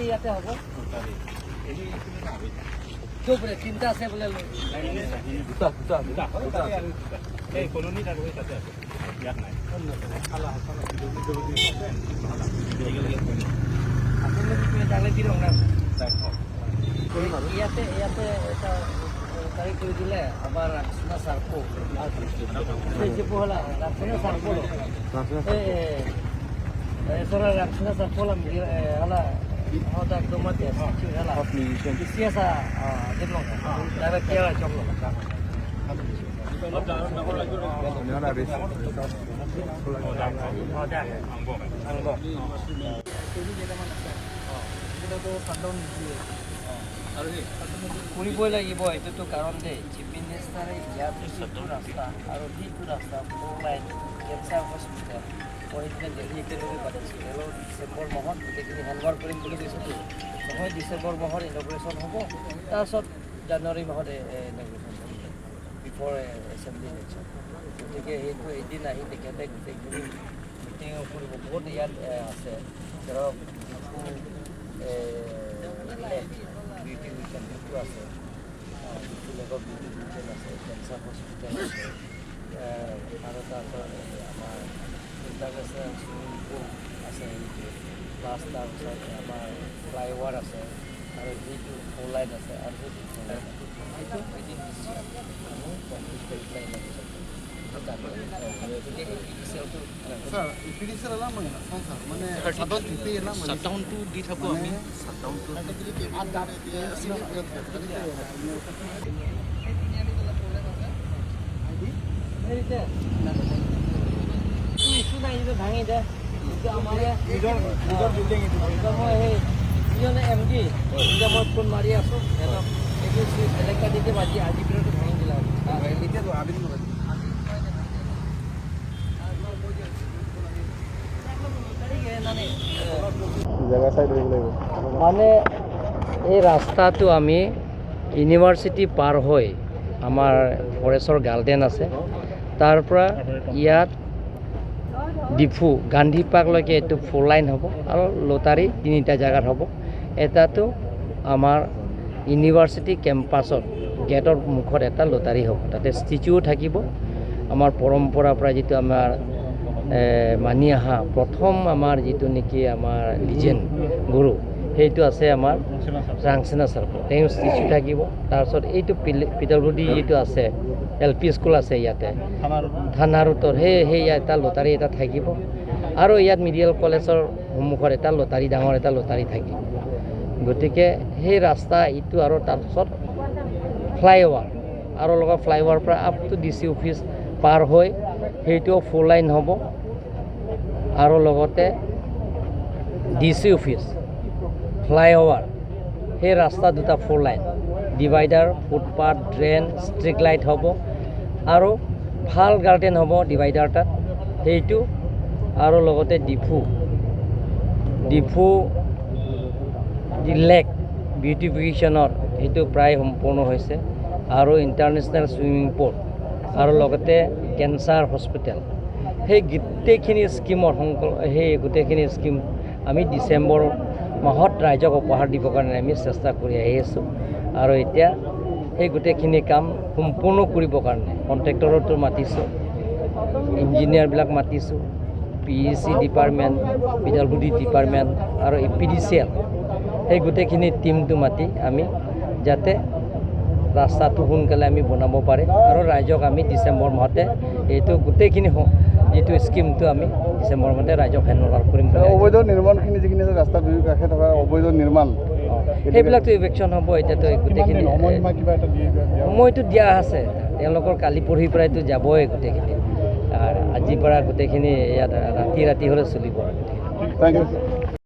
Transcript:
ইয়াতে হ'ব তিনিটা আছে বোলে। ইয়াতে ইয়াতে এটা তাৰিখ কৰি দিলে আমাৰ ৰাক্সনা চাৰ্কো ৰাক্সনা চাৰ্কো রাখছিনা স্যার বললাম হলা হতা তোমাতে হলা সিয়াসা দেখলাম দাদা কি হয় চকলো। কৰিবই লাগিব এইটোতো, কাৰণ দেই চিফ মিনিষ্টাৰে ইয়াত যিটো ৰাস্তা আৰু যিটো ৰাস্তা ফ'ৰ লাইন কেঞ্চাৰ হস্পিটেল কৰি কিনে দেলহি একেলগে পাতিছোঁ। তেওঁ ডিচেম্বৰ মাহত গোটেইখিনি হেণ্ডঅভাৰ কৰিম বুলি কৈছোঁতো নহয়, ডিচেম্বৰ মাহত ইনঅগুৰেশ্যন হ'ব, তাৰপিছত জানুৱাৰী মাহত ইনঅগুৰেশ্যন হ'ব বিফৰ এছেম্বলি ইলেকশ্যন। গতিকে সেইটো এদিন আহি তেখেতে গোটেইখিনি মিটিং কৰিব। বহুত ইয়াত আছে, ধৰক ডিফু লেক বিউটিফিকেশ্যন সেইটো আছে, ডিফু লেকৰ বিউটিফিকেশ্যন আছে, কেঞ্চাৰ হস্পিটেল আছে, আৰু তাৰপিছত আমাৰ ইণ্টাৰনেশ্যনেল চুইমিং পুল আছে সেইটো, প্লাছ তাৰপিছত আমাৰ ফ্লাইঅভাৰ আছে, আৰু সেইটো ফ'ৰ লাইন আছে, আৰু সেইটো ফ'ৰ লাইন আছে, সেইটো উইদিন দিছ ইয়াৰ আমি কমপ্লিট কৰি পেলাই ইনঅগুৰেশ্যন কৰিম। দি থাকোঁ আমি। ভাঙি দে মই সেই এম ডি এতিয়া মই ফোন মাৰি আছোঁ সিহঁতক, এইটো বেলেগ কাটিতে আজি আজিৰ ভিতৰতে ভাঙি দিলা। মানে এই ৰাস্তাটো আমি ইউনিভাৰ্চিটি পাৰ হৈ আমাৰ ফৰেষ্টৰ গাৰ্ডেন আছে, তাৰ পৰা ইয়াত ডিফু গান্ধী পাৰ্কলৈকে এইটো ফ'ৰ লাইন হ'ব, আৰু লটাৰী তিনিটা জেগাত হ'ব। এটাটো আমাৰ ইউনিভাৰ্চিটি কেম্পাছত গেটৰ মুখত এটা লটাৰী হ'ব, তাতে ষ্টেচুও থাকিব। আমাৰ পৰম্পৰাৰ পৰা যিটো আমাৰ মানি অহা প্ৰথম আমাৰ যিটো নেকি আমাৰ লিজেণ্ড গুৰু সেইটো আছে আমাৰ ৰাংচেনা চাৰ্কল, তেওঁ ষ্টেচু থাকিব। তাৰপিছত এইটো পি ডাব্লিউ ডি যিটো আছে এল পি স্কুল আছে ইয়াতে থানাৰ উত্তৰ সেই সেই এটা লটাৰী এটা থাকিব, আৰু ইয়াত মিডিল কলেজৰ সন্মুখত এটা লটাৰী ডাঙৰ এটা লটাৰী থাকিব। গতিকে সেই ৰাস্তা ইটো, আৰু তাৰপিছত ফ্লাইঅভাৰ, আৰু লগত ফ্লাইঅভাৰৰ পৰা up to D C office পাৰ হৈ সেইটোও ফ'ৰ লাইন হ'ব, আৰু লগতে ডি চি অফিচ ফ্লাইঅভাৰ সেই ৰাস্তা দুটা four line, divider, footpath, drain, street light হ'ব, আৰু ভাল গাৰ্ডেন হ'ব ডিভাইডাৰ তাত সেইটো, আৰু লগতে ডিফু ডিফু লেক বিউটিফিকেশ্যনৰ সেইটো প্ৰায় সম্পূৰ্ণ হৈছে, আৰু ইণ্টাৰনেশ্যনেল চুইমিং পুল, আৰু লগতে কেঞ্চাৰ হস্পিটেল, সেই গোটেইখিনি স্কীমৰ সেই গোটেইখিনি স্কীম আমি ডিচেম্বৰ মাহত ৰাইজক উপহাৰ দিবৰ কাৰণে আমি চেষ্টা কৰি আহি আছোঁ। আৰু এতিয়া সেই গোটেইখিনি কাম সম্পূৰ্ণ কৰিবৰ কাৰণে কণ্ট্ৰেক্টৰতো মাতিছোঁ, ইঞ্জিনিয়াৰবিলাক মাতিছোঁ, P E C department, P W D department আৰু A P D C L, সেই গোটেইখিনি টীমটো মাতি আমি যাতে ৰাস্তাটো সোনকালে আমি বনাব পাৰে আৰু ৰাইজক আমি ডিচেম্বৰ মাহতে এইটো গোটেইখিনি যিটো স্কীমটো আমি ডিচেম্বৰ মাহতে ৰাইজক হেণ্ড অভাৰ কৰিম বুলি। অবৈধ নিৰ্মাণখিনি যিখিনি আছে ৰাস্তাৰ দুয়ো কাষে থকা অবৈধ নিৰ্মাণ সেইবিলাকতো ইভেকশ্যন হ'ব। এতিয়াতো গোটেইখিনি সময়টো দিয়া আছে তেওঁলোকৰ, কালি পৰহিৰ পৰাইতো যাবই গোটেইখিনি, আজিৰ পৰা গোটেইখিনি ইয়াত ৰাতি ৰাতি হ'লে চলিব আৰু গোটেইখিনি। Thank you.